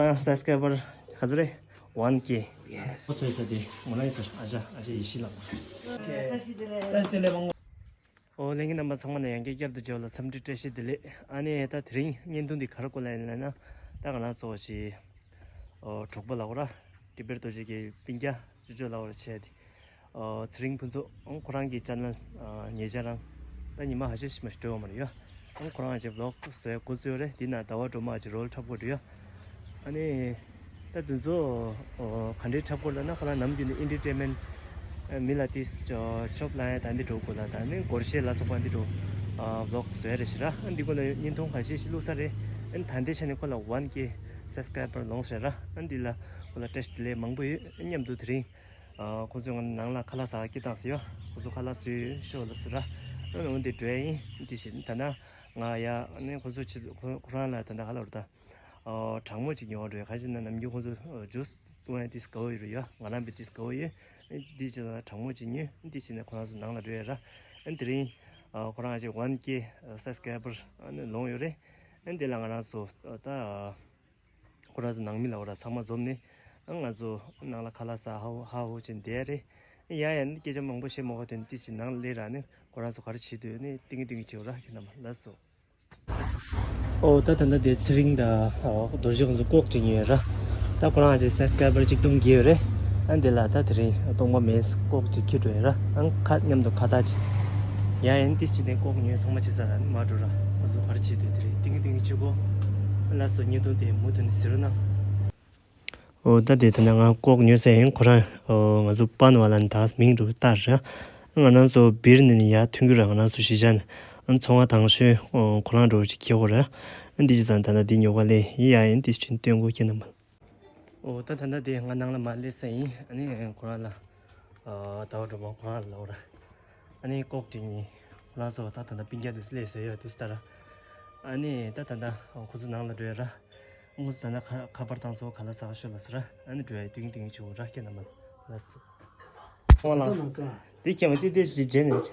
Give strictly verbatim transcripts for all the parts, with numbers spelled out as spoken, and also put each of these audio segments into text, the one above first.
ཨ་སབ་སི་ཀ་རའི་བར་ག་ཚོད་རེད། ཝན་ཀེ། ཡེ་སི། ཨོ་སོ་ཡི་ས་དེ་ངོ་ལ་ཡིན་ཟེར། ཨ་ཅག་ཨ་ཅག་ཡེ་ཤེས་ལགས། ཨོ་ལྷན་རྒྱས་རྣམ་པ་ཚང་མ་ལ་ཡང་བསྐྱར་བསྐྱར་དུ་འབྱོར་ལ་འཚམས་འདྲི་བཀྲ་ཤིས་བདེ་ལེགས། ཨ་ནི་ད་དེ་རིང་བརྙན་ཐུང་འདི་ག་རེ་སྐོར་ལ་ཡིན་ལབ་ན། ད་ང་རང་ཚོ་ཞིག་ཨོ་གྲོགས་པོ་ལབ་དགོས་ར། ཏི་པེ་ཏ་རྡོ་རྗེ་གི་སྤུན་ཀྱག་ཅོ་ཅོ་ལབ་དགོས་ར་བྱས་ཏེ། ཨོ་ཚེ་རིང་ཕུན་ཚོགས། ཨང་ཁོ་རང་གི་ཅེ་ནལ་ཨ་ཉེ་ཆར་རང་ད་ཉི་མ་ཁ་ཤས་ཤིག་མ་ཞིག་འགྲོ་བ་མ་རེད་ཡ། ཨང་ཁོ་རང་ཅིག་བི་ལོག་བཟོ་ཡ་འགོ་བཙུགས་ཡོད་རེད། འདི་ན་ཟླ་བ་སྒྲོལ་མ་ཅིག་རོལ་འཁྲབ་དགོས་འདུག་ཡ། ཨ་ནི་ད་དུས་ཚོད་ཨོ་ག་འདྲའི་འཁྲབ་དགོས་ལབ་ན། ཁོ་རང་ནམ་རྒྱུན་ནས་ཨེན་ཊར་ཊེན་མེན་ཊི་མི་ལ་ཏིས་ཅོབ་ལ་ཡ་ད་འདི་འགྲོ་དགོས་ལ། ད་ནི་སྒོར་གཞས་ལ་སོགས་པ་འདི་འགྲོ་ཨ་བི་ལོག་བཟོ་ཡ་རེད་ཤག་ར། ཨ་འདི་སྒང་ལ་བརྙན་ཐུང་ཁ་ཤས་ཤིག་བླུགས་ཚར་རེད། ཨ་ནི་ད་ལྟའི་ཆ་ནས་ཁོ་ལ་ཝན་ཀེ་སབ་སི་ཀ་རའི་བར་ལོངས་ཤག་ར། ཨ་འདི་ལ་ཁོ་ལ་བཀྲ་ཤིས་བདེ་ལེགས་མང་པོ་ཡོད། ཨ་མཉམ་དུ་དེ་རིང་ཨ་ཁོ་ཚོས་ང་ནང་ལ་ཁ་ལག་ཟ་ག་སྐད་བཏང་ཟེར་ཡོད། ཁོ་ཚོ་ཁ་ལག་བཟོས་ཤོག་ལབ་ཟེར་ར། ཨ་འོ་འདི་འགྲོ་ཡ་ཡིན། འདི་བྱས་ད་ན་ང་ཡ་ཨ་ནི་ཁོ་ཚོ་ཆེད་དུ་ཁོ་ཁོ་རང་ལ་ད་ལྟ་ག་ལབ་རེད་ད། ཨོ་གྲང་མོ་ཅིག་ཉོ་བར་འགྲོ་ཡ། ག་ཅི་ན་ནམ་རྒྱུན་ཁོ་ཚོ་ཨོ་ཇུས་བཏུང་ཡ་ཏིས་དགའ་བོ་ཡོད་རེད་ཡ། ང་རང་བས་ཏིས་དགའ་བོ་ཡོད། འདི་བྱས་ན་གྲང་མོ་ཅིག་ཉོས། འདི་བྱས་ན་ཁོ་རང་ཚོ་ནང་ལ་འགྲོ་ཡ་ར། ཨ་དེ་རིང་ཨོ་ཁོ་རང་ཅིག་ཝན་ཀེ་སབ་སི་ཀ་རའི་བར་ཨ་ནི་ལོངས་ཡོད་རེད། ཨ་འདི་ལ་ང་རང་ཚོ་ད་ཁོ་རང་ཚོ་ནང་མི་ལ་འོ་ར་ཚང་མ་འཛོམས་ནས་ཨ་ང་ཚོ་ནང་ལ་ཁ་ལག་ཟ་ཧ་ཧོ་ཧ་ཧོ་བྱས་བསྡད་ཡ་རེད། ཡ་ཡ་ནི་སྐད་ཆ་མང་པོ་བཤད་མ་དགོས། དེ་ནི་ཏིས་ཅིག་ནང་ལ་སླེབས་ར་ནི་ཁོ་རང་ཚོ་ག་རེ་བྱེད་འདུག་ནི་ཏིང་ངེ་ཏིང་ངེ་བྱེད་འོ་ར། ཁྱེད་རྣམ་པ་ལགས་སོ། ཨོ་ད་ད་ལྟ་དེ་ཚེ་རིང་དང་ཨོ་རྡོ་རྗེ་ཁོང་ཚོ་ཀོག་ཅིག་ཉོས་ར། ད་ཁོ་རང་ཅིག་སབ་སི་ཀ་རའི་བར་གཅིག་སྟོང་བརྒལ་ཡོད་རེད། ཨ་འདི་ལ་ད་དེ་རིང་སྟོང་པ་མེད་ཀོག་ཅིག་ཁྱེར་འགྲོ་ཡོད་ར། ཨ་ཁ་མཉམ་དུ་ཁ་བཏགས་ཅིག་ཡ་ཡིན་ཏིས་ཅིག་ནས་ཀོག་ཉོས་ཚང་མ་བྱེད་ས་ར་ནི་མ་འགྲོ་ར། ཁོ་ཚོ་ག་རེ་བྱེད་འདུག་དེ་རིང་ཏིང་ངེ་ཏིང་ངེ་བྱེད་གོ། ལགས་སོ། བརྙན་ཐུང་དེ་མུ་མཐུད་ནས་གཟིགས་རོགས་གནང་། ཨོ་ད་དེ་ད་ནང་ང་ཀོག་ཉོས་ཟེར་ཡིན། ཁོ་རང་ཨོ་ང་ཚོ་པན་ཝ་ལ་ནི་ད་མིང་འགྲོ་ལྟར་ར། ང་རང་ཚོ་སྦིར་ནས་ནི་ཡར་ཐོན་གི་ར། ང་རང་ཚོ་གཞིས་ཆགས་ནས་ཚོང་བ་དང་ཤོས་ཨོ་ཁོ་རང་འགྲོ་ཅིག་ཁྱེར་གོ་ར། འདི་ཅི་ཙང་ད་ན་འདི་ཉོ་ག་ལེ་ཡི་ཡ་ཡིན་ཏིས་ཅིག་སྟོན་གོ་ཁྱེད་རྣམ་པ། ཨོ་ད་ད་ན་དེ་ང་ནང་ལ་མ་སླེབས་ས་ཡིན། ཨ་ནི་ཁོ་རང་ལ་ཨ་ད་བ་འགྲོ་མ་ཁོ་རང་ལ་ལོག་ར། ཨ་ནི་ཀོག་ཅིག་ཉོས། ཁོ་རང་ཚོ་ད་ད་ད་སྤུན་ཀྱག་དུ་སླེབས་ཟེར་ཡོད་དུས་ལྟར། ཨ་ནི་ད་ད་ད་ཁོ་ཚོ་ནང་ལ་འགྲོ་ཡ་ར། ཁོ་ཚོ་ད་ན་ཁ་ཁ་པར་བཏང་སོང་། ཁ་ལག་ཟ་ག་ཤོག་ལབ་ཟེར་ར། ཨ་ནི་འགྲོ་ཡ་ཏིང་ཏིང་བྱེད་འོ་ར། ཁྱེད་རྣམ་པ་ལགས་སོ། ཁོང་ལ་འདི་ཁྱེད་མ་ཏི་ཏི་ཞིག་བྱས་ནས་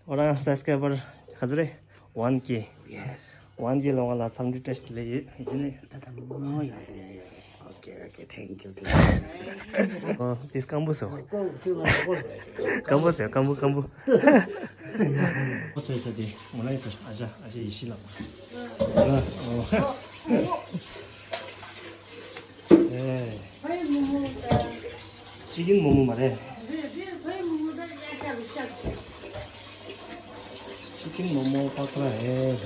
ཁོ་རང་སབ་སི་ཀ་རའི་བར་ག་ཚོད་རེད། ཝན་ཀེ། ཡེ་སི། ཝན་ཀེ་ལོངས་པ་ལ་འཚམས་འདྲི་བཀྲ་ཤིས་བདེ་ལེགས་ཡོད། ཡིན་ནི། ད་ད་མོ་ཡ་ཡ་ཡ། ཨོ་ཁེ་ཨོ་ཁེ། ཐེང་ཀྱུ་ཐེང་ཀྱུ། ཨོ་དེ་སྐམ་པོ་བཟོ། ཀོ་ཅུ་ང་ཀོ། སྐམ་པོ་བཟོ། སྐམ་པོ་སྐམ་པོ། ཨོ་སོ་སོ་དེ་ངོ་ལ་ཡིན་ཟེར། ཨ་ཅག་ཨ་ཅག་ཡེ་ཤེས་ལགས། ཨོ། ཨེ། ཅི་ཀིན་མོ་མོ་མ་རེད། ཅི་ཀིན་མོ་མོ་པ་ཀ་ར་ཨེ།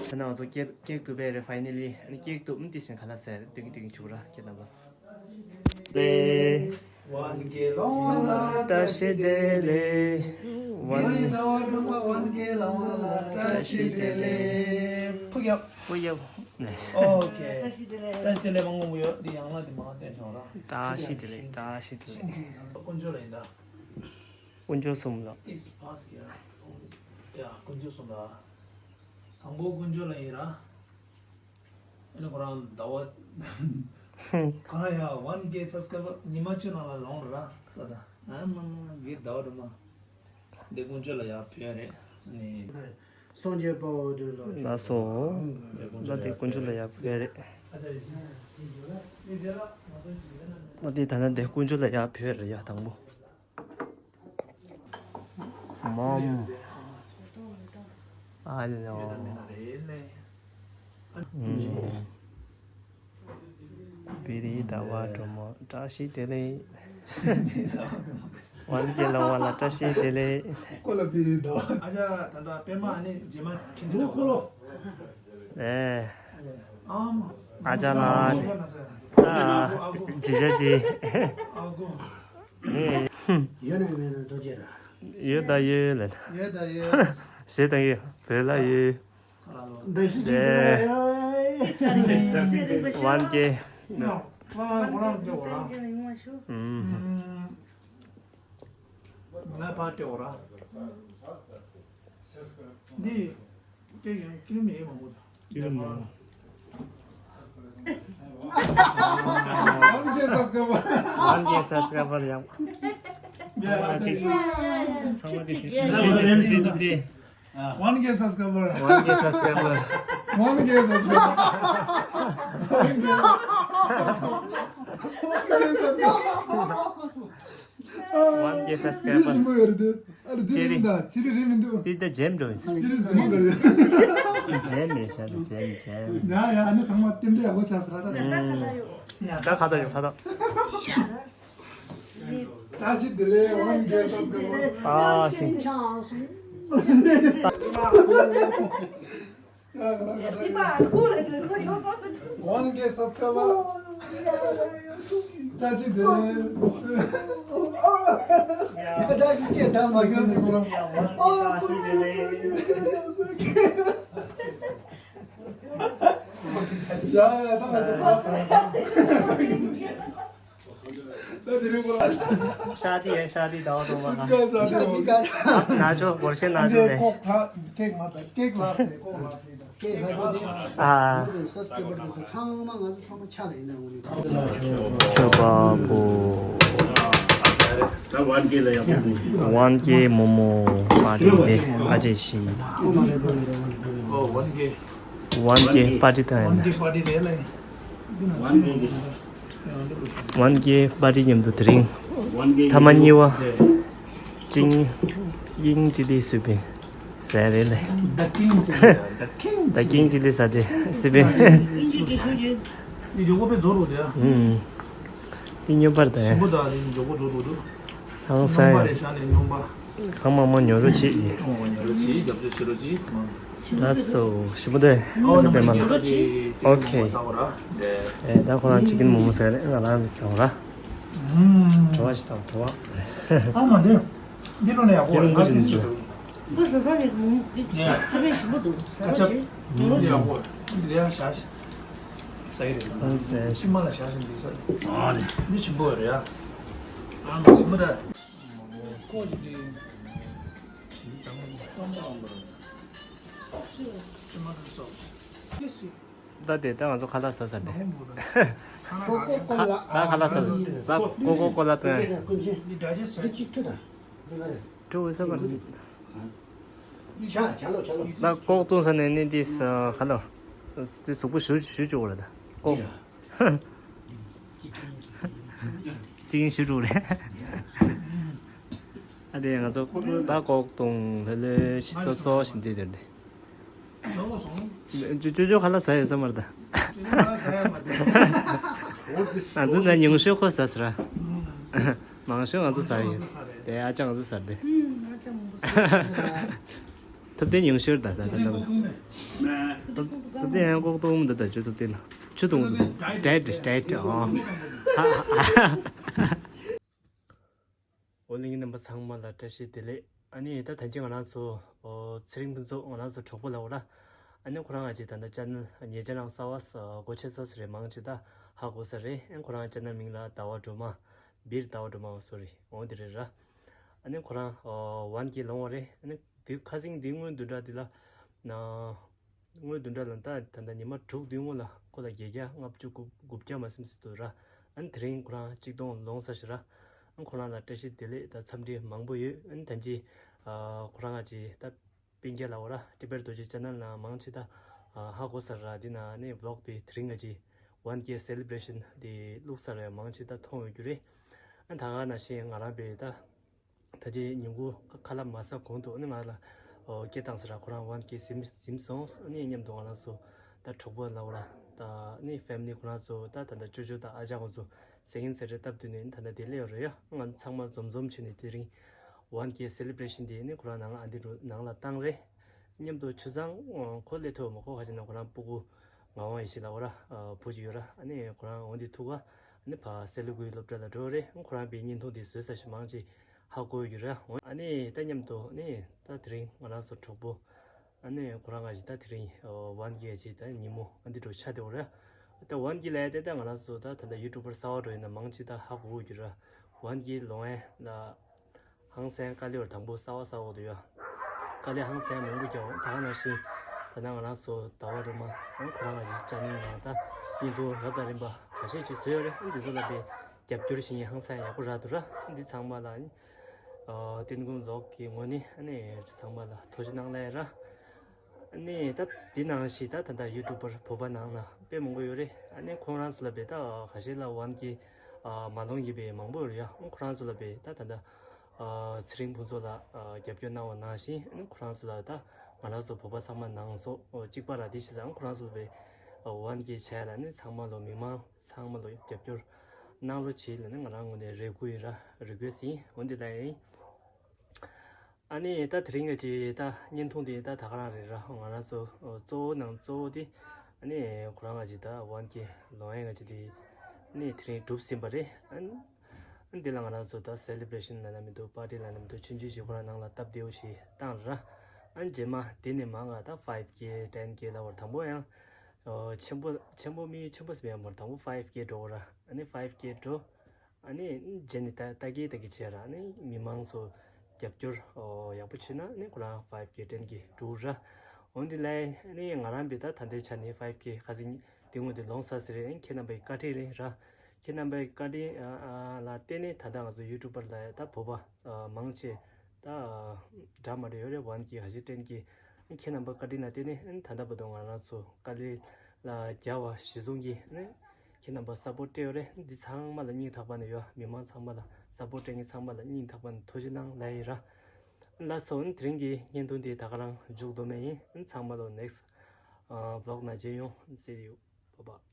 ད་ནང་ང་ཚོ་ཀེག་ཀེག་བཏུབ་པ་རེད། ཕའི་ནལ་ལི། ཨ་ནི་ཀེག་བཏུབ་མི་དེ་བཞིན་ག་ལ་ཟེར་ཏིང་ཏིང་བྱུག་ར་ཁྱེད་རྣམ་པ། ལེ། ཝན་ཀེ་ལོངས་པ་ལ་བཀྲ་ཤིས་བདེ་ལེགས། ཝན། མི་ཟླ་བ་སྒྲོལ་མ་ཝན་ཀེ་ལོངས་པ་ལ་བཀྲ་ཤིས་བདེ་ལེགས། ཕུག་ཡབ། ཕུག་ཡབ། ཨོ་ཁེ། བཀྲ་ཤིས་བདེ་ལེགས། བཀྲ་ཤིས་བདེ་ལེགས་མང་པོ་ཡོད། འདི་ཡང་ལ་འདི་མ་བསྟན་ཆོག་ར། བཀྲ་ཤིས་བདེ་ལེགས། བཀྲ་ཤིས་བདེ་ལེགས། དཀོན་མཆོག་ལ་ཡིན་ད། དཀོན་མཆོག་གསུམ་ལ། ཨིས་ཕ་སི་ཡ། ཡ་དཀོན་མཆོག་གསུམ་ལ། དང་པོ་དཀོན་མཆོག་ལ་ཡིན་ར། ཨ་ནི་ཁོ་རང་ཟླ་བ། ཁོ་རང་ཡ་ཝན་ཀེ་སབ་སི་ཀ་རའི་བར་ཉི་མ་བཅུ་ནང་ལ་ལོངས་ར་ད་ད། ཨ་མ་མ་གི་ཟླ་བ་དུ་མ། འདི་དཀོན་མཆོག་ལ་ཡ་ཕུལ་ཡ་རེད། ཨ་ནི། སངས་རྒྱས་དཔའ་བོ་དུ་ལ་ལགས་སོ། ད་དེ་དཀོན་མཆོག་ལ་ཡ་ཕུལ་ཡ་རེད། ཨ་དེ་ད་ནི་འདི་དཀོན་མཆོག་ལ་ཡ་ཕུལ་ཡ་རེད་ཡ་དང་པོ། མོམ། ཨ་ལོ། བི་རི་ཟླ་བ་སྒྲོལ་མ་བཀྲ་ཤིས་བདེ་ལེགས། ཝན་ཀེ་ལོངས་པ་ལ་བཀྲ་ཤིས་བདེ་ལེགས། ཁོ་ལ་བི་རི་ཟླ་བ། ཨ་ཅག་ད་ལྟ་པད་མ་ཨ་ནི་རྗེས་མ་ཁྱེད་ནི་ལ་ཁོ་ལོ། ཨེ། ཨ་མ། ཨ་ཅག་ལ། ཨ་ཅག་ཅི། ཨ་གོ། ཨེ། ཡོད་ན་མེད་ན་རྡོ་རྗེ་ར། ཡོད་ད་ཡོད་ལ། ཡོད་ད་ཡོད། ཞེས་དང་ཡོད་བོད་ལ་ཡོད། འདི་ཞིག་ཅིག་འདུག་ཡ། ཝན་ཀེ། ང་ཕར་སྤྲད་འོ་ར། འདི་སྐྱེ་ཡོང་ཀི་ལོ་མི་ཡེ་མང་པོ་དང་། ཀི་ལོ་མི་ཡེ། ཝན་ཀེ་སབ་སི་ཀ་རའི་བར་ཡང་། ཚང་མ་ཅིག་ཚང་མ་དེ་ཞིག་དེ་དེ་དེ། ཝན་ཀེ་སབ་སི་ཀ་རའི་བར། ཝན་ཀེ་སབ་སི་ཀ་རའི་བར། ཝན་ཀེ་སབ་སི་ཀ་རའི་བར། One K subscriber. འདི་ཞིམ་པོ་ཡོད་རེད་དེ། ཨ་རེ་འདི་རེད་མི་འདུག་ཅེ་རི། འདི་རེད་མི་འདུག་འདི་ད་ཇེམ་འགྲོ་ཡིན། འདི་རེད་རྫུན་མ་འགའ་རེད། ཇེམ་མེད་ཤག་ད་ཇེམ་ཇེམ། ཡ་ཡ་ཨ་ནི་ཚང་མ་རྟེན་འབྲེལ་ཡག་པོ་ཆགས་སོང་ར་ད། ད་ཁ་ད་ཡོད་ཁ་ད། བཀྲ་ཤིས་བདེ་ལེགས། One K subscriber། ཨ་ཤི། One K subscriber། བཀྲ་ཤིས་བདེ་ལེགས། ད་ཀྱི་སྐད་བདག་མ་གྱུར་ནས་ཁོ་རང་། བཀྲ་ཤིས་བདེ་ལེགས། ཡ་ཡ་ད་ང་ཚོ་ད་དེ་རིང་ཁོ་རང་ཤ་དི་ཡ་ཤ་དི་ད་བ་དོ་བ་ཤ་དི་ག་ན་ཅོ་སྒོར་ཤེ་ན་ཅོ་ནས་ཀོག་ལྷག་ཀེག་མ་ད་ཀེག་ལྷག་ཟེར་ཀོག་ལྷག་ཟེར་ད། ཀེག་ལྷག་ཅོ་དེ། ཨ། སབ་སི་ཀྲའི་བར་དེ་ཚོ་ཚང་མ་ང་ཚོ་ཚང་མ་ཆ་ལ་ཡིན་ན་འོ་ནི་ཁ་ལ་ཆོག་པ་པོ། ད་ཝན་ཀེ་ལ་ཡག་པོ་འདུག་ཝན་ཀེ་མོ་མོ་མ་རེད་པས་ཨ་ཅེ་ཤི། ཁོ་མ་རེད་པ་རེད་ཝན་ཀེ། ཝན་ཀེ་པར་ཊི་ད་ཡིན་ན། ཝན་ཀེ་པར་ཊི་རེད་ལ་ཡིན། ཝན་ཀེ་པར་ཊི་མཉམ་དུ་དེ་རིང་ཐ་མ་གཉིས་པ་ཅིང་དབྱིང་ཅི་དེ་སུས་པིན་ཟེར་རེད་ལེ། The King ཅི་དེ། The King ཅི་དེ་ཟ་དེ་སུས་པིན། འདི་ཇོ་བོ་པའི་རྫོ་རུ་རེད། ཨུམ། འདི་སྨྱོན་པར་དང་། ཞིམ་པོ་དང་ནི་ཇོ་བོ་རྫོ་རུ་རུ། ཧང་སང་། སྨྱོན་པ་རེད་ཤག་ནི་སྨྱོན་པ། གང་མང་མང་ཉོ་རོགས་བྱེད། ཨོ་ཉོ་རོགས་བྱེད། རྒྱབ་སྐྱོར་བྱེད་རོགས་བྱེད། ད་སོ་ཞིམ་པོ་དེ། ཨོ་ཞིམ་པོ་ནམ་མེད་མ་རྒྱབ་ལ། སྐྱོར་བྱེད། ཨོ་ཁེ། ཨེ་ད་ཁོ་རང་ཅི་ཀིན་མོ་མོ་ཟེར་རེད། ང་རང་མི་ཟ་བ་ར། ཨུམ། བྲོ་བ་ཞིག་དང་བྲོ་བ། ཨ་མ་འདི། འདི་ལོ་ནས་ཡག་པོ་རེད། ང་འདི་ཟེར་འདུག་འདི་ཟ་ས་རེད། ཁོང་འདི་ནས་རྩི་བའི་ཞིམ་པོ་འདུག་ཟ་ས་ཞིག་ཉོ་རོགས་བྱེད། ཡག་པོ་འདི་ལས་ཡག་ཤག་ཟ་ཡི་རེད། ཨང་ཟེར། ཕྱི་མ་ལ་ཞག་ཞིམ་འདི་ཟ། ཨ་ནི་འདི་ཞིམ་པོ་རེད་ཡ། ཨ་མ་ཞིམ་པོ་རེད། ཁོ་ཅིག་འདི་འདི་ཚང་མ་སོམ་པ་ཨང་པོ་རེད། ཕྱི་མ་དང་སོགས་ཀྱི་སི། ད་དེ་ད་ང་ཚོ་ཁ་ལག་ཟ་ས་དེ། ཁ་ཁ་ལག་ཟ་ས། ད་ཀོ་ཀོ་ཀོ་ལ་ཏོན། འདི་གཅིག་ཁྲུ་དང་། འདི་ག་རེ། ཁྲུ་ཟ་བ། ཆ་ཆ་ལོ་ཆ་ལོ། ད་ཀོག་བཏུང་ས་ནས་ནི་དེ་ཁ་ལོ། དེ་གཟུགས་པོ་ཞུ་ཞུ་བཅུག་རེད་ད་ཀོག་ཅིག་ཞུ་བཅུག་རེད། ཨ་དེ་ང་ཚོ་ད་ཀོག་བཏུང་ལྷོད་ལྷོད་ཞིག་སོབ་སོབ་ཞིག་འདི་དེར་འདི། ཅོ་ཅོ་ཅོ་ཁ་ལག་ཟ་ཡོད་ས་མ་རེད་ད། ང་ཚོ་ན་ཉུང་ཤོས་ཁོ་ཟ་ཟེར་ར། མང་ཤོས་ང་ཚོ་ཟ་ཡོད། དེ་ཨ་ཅག་ང་ཚོ་ཟ་དེ། ཐུབ་བསྟན་ཉུང་ཤོས་ད་ད་ད་ད། ཐུབ་ཐུབ་བསྟན་ཡང་ལྐོག་གཏོང་མི་འདུག་ད་ཅོ་ཐུབ་བསྟན་ལ། ཆུ་གཏོང་གི་འདུག་ཌའེ་ཊི་ཌའེ་ཊི་ཨོ། ཨོ་གླིང་རྣམ་པ་ཚང་མ་ལ་བཀྲ་ཤིས་བདེ་ལེགས། ཨ་ནི་ད་ད་ཅི་ང་རང་ཚོ་ཨོ་ཚེ་རིང་ཕུན་ཚོགས་ང་རང་ཚོ་གྲོགས་པོ་ལ་འོ་ར། ཨ་ནི་ཁོ་རང་ང་ཅི་ད་ད་ཅ་ནལ་ཉེ་ཅ་རང་གསར་བ་སྒོ་ཕྱེ་ས་ས་རེད། མང་ཅི་ད་ཧ་གོ་ས་རེད། ཨ་ཁོ་རང་ཅ་ནལ་མིང་ལ་ཟླ་བ་སྒྲོལ་མ། བིར་ཟླ་བ་སྒྲོལ་མ་སོ་རི་འོང་དེ་རེད་ར། ཨ་ནི་ཁོ་རང་ཝན་ཀེ་ལོང་བ་རེད། ཨ་ནི་དེ་ཁ་སིང་དེ་སྔོན་བདུན་ཕྲག་དེ་ལ་ན། སྔོན་བདུན་ཕྲག་ལ་ད་ད་ལྟ་ཉི་མ་དྲུག་བདུན་སྔོན་ལ་ཁོ་ལ་བརྒྱད་བརྒྱ་ལྔ་བཅུ་དགུ་དགུ་བརྒྱ་མ་ཟིན་ཟིན་འདུག་ར། ཨ་ནི་དེ་རིང་ཁོ་རང་གཅིག་སྟོང་ལོངས་ས་ཞིག་ར། ཨ་ཁོ་རང་ལ་བཀྲ་ཤིས་བདེ་ལེགས་ད་འཚམས་འདྲི་མང་པོ་ཡོད། ཨ་ནི་ད་ཅི་ཁོ་རང་ང་ཅི་ད་སྤུན་ཀྱག་ལ་འོ་ར་ཊི་བེཊ་རྡོ་རྗེ་ཅ་ནལ་ནང་མང་ཆེ་ད་ཧ་གོ་ས་ར། འདི་ན་ནི་ཝི་ལོག་དེ་དེ་རིང་ང་ཅི་ཝན་ཀེ་སེ་ལི་བྷི་རེ་ཤན་དེ་བླུགས་ས་ར་མང་ཆེ་ད་མཐོང་ཡོད་རྒྱུ་རེད། ཨ་ད་ག་ནང་བཞིན་ང་རང་པའི་ད། ད་ཅི་ཉིན་གུང་ཁ་ལག་མ་ཟ་གོང་དུ་ཨ་ནི་ང་ལ་ཨོ་སྐད་བཏང་ཟེར་ར། ཁོ་རང་ཝན་ཀེ་ཟིན་ཟིན་སོང་། ཨ་ནི་མཉམ་དུ་ང་རང་ཚོ་ད་གྲོགས་པོ་ལ་འོ་ར་ད་ཨ་ནི་ཕེ་མི་ལི་ཁོ་རང་ཚོ་ད་ད་ད་ཅོ་ཅོ་དང་ཨ་ཅག་ཁོ་ཚོ་ཟེར་གིན་ཟེར་རེད་སྟབས་བསྟུན་ནས་ད་ད་དེ་སླེབས་ཡོད་རེད་ཡ། ང་ཚོ་ཚང་མ་འཛོམས་འཛོམས་བྱས་ནས་དེ་རིང་ཝན་ཀེ་སེ་ལི་བྷི་རེ་ཤན་དེ་ཨ་ནི་ཁོ་རང་ནང་ལ་ཨ་འདི་རུ་ནང་ལ་བཏང་རེད། མཉམ་དུ་ཆུ་བཟང་ཁོ་སླེབས་ཐུབ་མ་ཁོ་ཁ་ཆེ་ན་ཁོ་རང་སྤུ་གུ་ངག་དབང་ཡེ་ཤེས་ལ་འོ་ར་བུ་ཅིག་ཡོད་ར། ཨ་ནི་ཁོ་རང་འོ་འདི་ཐུག་ག་ཨ་ནི་ཕ་སེ་ལུ་གུའི་སློབ་གྲྭ་ལ་འགྲོ་རེད། ཁོ་རང་པའི་བརྙན་ཐུང་དེ་བཟོས་ས་ཞིག་མང་ཆེ་ཧ་གོ་ཡོད་ར། ཨ་ནི་ད་མཉམ་དུ་ཨ་ནི་ད་དེ་རིང་ང་རང་ཚོ་གྲོགས་པོ་ཨ་ནི་ཁོ་རང་ང་ཞིག་ད་དེ་རིང་ཝན་ཀེ་ཅིག་ད་ཉིན་མོ་ཨ་འདི་འགྲོ་ཆ་དེ་འོ་ར། ད་ཝན་ཀེ་ལ་ཡ་དེ་ད་ང་རང་ཚོ་ད་ད་ད་ཡུ་ཊུབ་པར་གསར་བ་འགྲོ་ཡིན་ན་མང་ཆེ་ད་ཧ་གོ་ཡོད་ར། ཝན་ཀེ་ལོང་ཨེ་ལ། ཧང་སང་དཀའ་ལས་བར་དང་པོ་གསར་བ་གསར་བ་དུ་ཡོད། དཀའ་ལས་ཧང་སང་མང་པོ་རྒྱག་འོང་། ད་ག་ནང་བཞིན་ད་ནང་ང་རང་ཚོ་ཟླ་བ་སྒྲོལ་མ་ཨང་ཁོ་རང་ང་ཞིག་ཅ་ནལ་ནང་ད་བརྙན་ཐུང་རབ་དང་རིམ་པ་ཁ་ཤས་ཅིག་བཟོས་ཡོད་རེད། འདི་ཚོ་ལ་དཔེ་རྒྱབ་སྐྱོར་བྱེད་མཁན་ཧང་སང་ཡག་པོ་རག་འདུག་ར། འདི་ཚང་མ་ལ་ཨ་ནི་ཨ་བསྟན་ཁུངས་ལོག་གི་ངོས་ནས་ཨ་ནི་ཚང་མ་ལ་ཐུགས་རྗེ་གནང་ལེ་ར། ཨ་ནི་ད་འདི་ནང་བཞིན་ད་ད་ལྟ་ཡུ་ཊུབ་པར་བོད་པ་ནང་ལ་དཔེ་མང་པོ་ཡོད་རེད། ཨ་ནི་ཁོང་རང་ཚོ་ལ་བས་ད་ཁ་ཤས་ལ་ཝན་ཀེ་མ་ལོང་ཡིན་པའི་མང་པོ་ཡོད་རེད་ཡ། ཁོང་རང་ཚོ་ལ་བས་ད་ད་ལྟ་ཚེ་རིང་ཕུན་ཚོགས་ལ་རྒྱབ་སྐྱོར་གནང་བ་ནང་བཞིན། ཨ་ནི་ཁོང་རང་ཚོ་ལ་ད་ང་རང་ཚོ་བོད་པ་ཚང་མ་ནང་སོ་གཅིག་པ་ར། དེ་བྱས་ཙང་ཁོང་རང་ཚོ་ལ་བས་ཝན་ཀེ་བྱས་ལ་ནི་ཚང་མ་ལོ་མི་མང་ཚང་མ་ལོ་རྒྱབ་སྐྱོར་གནང་རོགས་བྱེད་ལ་ནི་ང་རང་ངོས་ནས་རེ་སྐུལ་ཡིན་ར། རེ་སྐུལ་ཟིན་འོན་ཏེ་ད་ཡིན། ཨ་ནི་ད་དེ་རིང་གི་ཅིག་ད་བརྙན་ཐུང་དེ་ད་ད་ག་རང་རེད་ར། ང་རང་ཚོ་གཙོ་བོ་ནང་གཙོ་བོ་དེ་ཨ་ནི་ཁོ་རང་ག་ཅིག་ད་ཝན་ཀེ་ལོང་ཡ་ག་ཅིག་དེ་ཨ་ནི་དེ་རིང་གྲུབ་ཟིན་པ་རེད། ཨ་ནི་ཨ་ནི་དེ་ལ་ང་རང་ཚོ་ད་སེ་ལི་བྷ་རེ་ཤན་ལབ་ན་མི་འདུག་པར་ཊི་ལབ་ན་མི་འདུག་ཆུང་ཆུང་ཞིག་ཁོ་རང་ནང་ལ་སྟབས་བདེ་བོ་ཞིག་བཏང་ར། ཨ་ནི་རྗེས་མ་དེ་ནས་མང་ང་ད་ཕའིབ་ཀེ་ཊེན་ཀེ་ལབ་པར་དང་པོ་ཡང་ཆེན་པོ་ཆེན་པོ་མི་ཆེན་པོ་ཟེར་ཡང་མར་དང་པོ་ཕའིབ་ཀེ་འགྲོ་ར། ཨ་ནི་ཕའིབ་ཀེ་འགྲོ། ཨ་ནི་རྗེས་ནས་ད་ལྟ་གི་ལྟ་གི་བྱས་ར། ཨ་ནི་མི་མང་ཚོ་རྒྱབ་སྐྱོར་ཡག་པོ་བྱས་ན་ཨ་ནི་ཁོ་རང་ཕའིབ་ཀེ་ཊེན་ཀེ་འགྲོ་ར། འོན་ཏེ་ལས་ཨ་ནི་ང་རང་བས་ད་ད་ལྟའི་ཆ་ནས་ཕའིབ་ཀེ་ཁ་སང་དེ་སྔོན་དེ་ལོངས་ས་ཟེར་རེད། ཨ་ནི་ཁྱེད་རྣམ་པའི་བཀའ་དྲིན་རེད་ར། ཁྱེད་རྣམ་པའི་བཀའ་དྲིན་ལ་བརྟེན་ནས་ད་ལྟ་ང་ཚོ་ཡུ་ཊུབ་པར་ལ་ད་བོད་པ་མང་ཆེ་ད་འདྲ་མ་འདྲ་ཡོད་རེད། ཝན་ཀེ་ཁ་ཤས་ཊེན་ཀེ། ཁྱེད་རྣམ་པ་བཀའ་དྲིན་ལ་བརྟེན་ནས་ད་ལྟ་བར་དུ་ང་རང་ཚོ་དཀའ་ལས་ལ་རྒྱབ་པ་གཞི་བཟུང་གིས་ཁྱེད་རྣམ་པ་སཔོར་སྤྲད་ཡོད་རེད། འདི་ཚང་མ་ལ་སྙིང་ཐག་པ་ནས་ཡོད། མི་མང་ཚང་མ་ལ་སཔོར་སྤྲད་མཁན་ཚང་མ་ལ་སྙིང་ཐག་པ་ནས་ཐུགས་རྗེ་གནང་ལབ་ཡིན་ར། ལགས་སོ། དེ་རིང་གི་བརྙན་ཐུང་འདི་ད་ག་རང་མཇུག་བསྡོམས་ཡིན། ཚང་མ་ལ་ནེགསི་ཝི་ལོག་ནང་མཇལ་ཡོང་། See you. Bye bye.